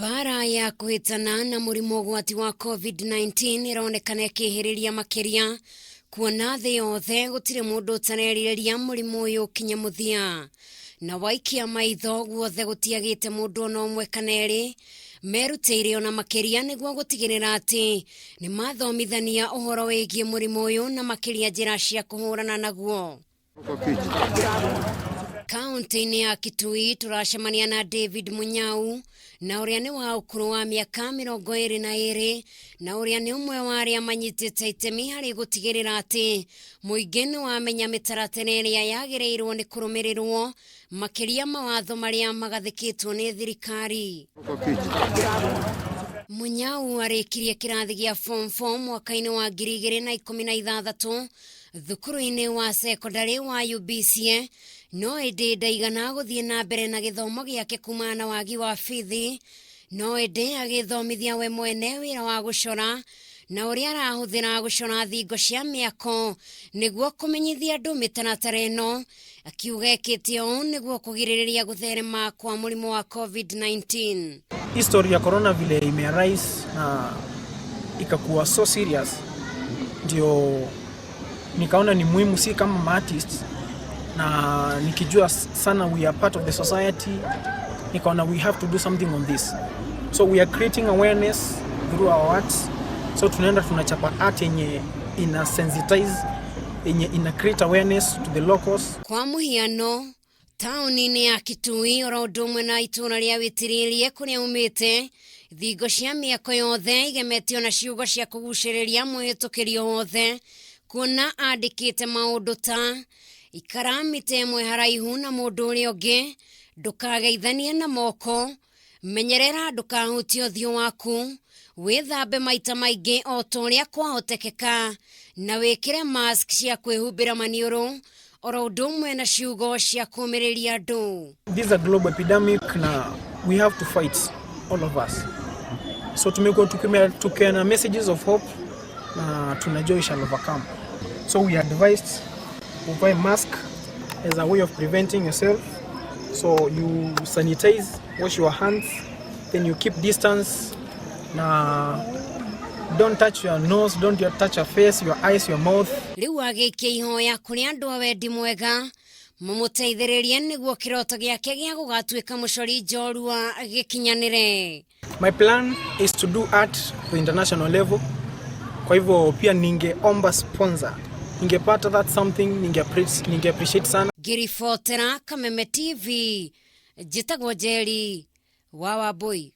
Mbara ya kũhĩtana na mũrimũ ũgwati wa COVID-19 ĩronekana ĩkĩhĩrĩria makĩria kuona thĩ yothe gũtirĩ mũndũ ũtarerirĩria mũrimũ ũyũ ũkinye mũthia. Na waikia maitho guothe gũtiagĩte mũndũ ona ũmwe kana erĩ merutĩire ona makĩria nĩguo gũtigĩrĩra atĩ nĩ mathomithania ũhoro wĩgiĩ mũrimũ ũyũ na makĩria njĩra cia kũhũrana naguo. Kaunti-inĩ ya Kitui tũracemania na David Munyau na ũrĩa nĩ wa ũkũrũ wa mĩaka 22 na ũrĩa nĩ ũmwe wa arĩa manyitĩte itemi harĩ gũtigĩrĩra atĩ mũingĩ nĩ wamenya mĩtaratara ĩrĩa yagĩrĩirwo nĩ kũrũmĩrĩrwo makĩria mawatho marĩa magathĩkĩtwo nĩ thirikari. Munyau arĩkirie kĩrathi gĩa form 4 mwaka-inĩ wa 2016 thukuru-inĩ wa cekondarĩ wa UBCA no ĩndĩ ndaigana gũthiĩ na mbere na gĩthomo gĩake kumana na wagi wa bithi no ĩndĩ agĩthomithia we mwene wĩra wa gũcora na ũrĩa arahũthĩra gũcora thingo cia mĩako nĩguo kũmenyithia andũ mĩtaratara ĩno akiuga ekĩte ũũ nĩguo kũgirĩrĩria gũtherema kwa mũrimũ wa COVID-19. History ya corona vile imearise na ikakuwa so serious, ndio nikaona ni muhimu si kama artists, na nikijua sana we are part of the society, nikaona we have to do something on this, so we are creating awareness through our arts. So tunaenda tunachapa art yenye ina sensitize, yenye ina create awareness to the locals. Kwa mũhiano taũni-inĩ ya Kitui oro ũndũ ũmwe na itũũra rĩa Wĩtĩrĩrie kũrĩa umĩte thingo cia mĩako yothe igemetio na ciugo cia kũgucĩrĩria mũhĩtũkĩri o wothe kuona andĩkĩte maũndũ ta ikara mita ĩmwe haraihu na mũndũ ũrĩa ũngĩ, ndũkageithanie na moko, menyerera ndũkahutie ũthiũ waku, wĩthambe maita maingĩ o ta ũrĩa kwahotekeka na wĩkĩre mask cia kwĩhumbĩra maniũrũ oro ũndũ ũmwe na ciugo cia kũũmĩrĩria andũ. This is a global epidemic na we have to fight, all of us. So tumekuwa tukiwa na messages of hope na tunajua we shall overcome. So we advised uvae mask as a way of preventing yourself. So you sanitize, wash your hands, then you keep distance na don't touch your nose, don't touch your face, your eyes, your mouth. Rĩu agĩikia ihoya kũrĩ andũ a wendi mwega mamũteithĩrĩrie nĩguo kĩroto gĩake gĩa gũgatuĩka mũcori njorua gĩkinyanĩre. My plan is to do art to international level. Kwa hivyo pia ningeomba sponsor, ningepata that something, ninge appreciate sana. Ngĩribotera Kameme TV, njĩtagwo Njeri wa Wambui.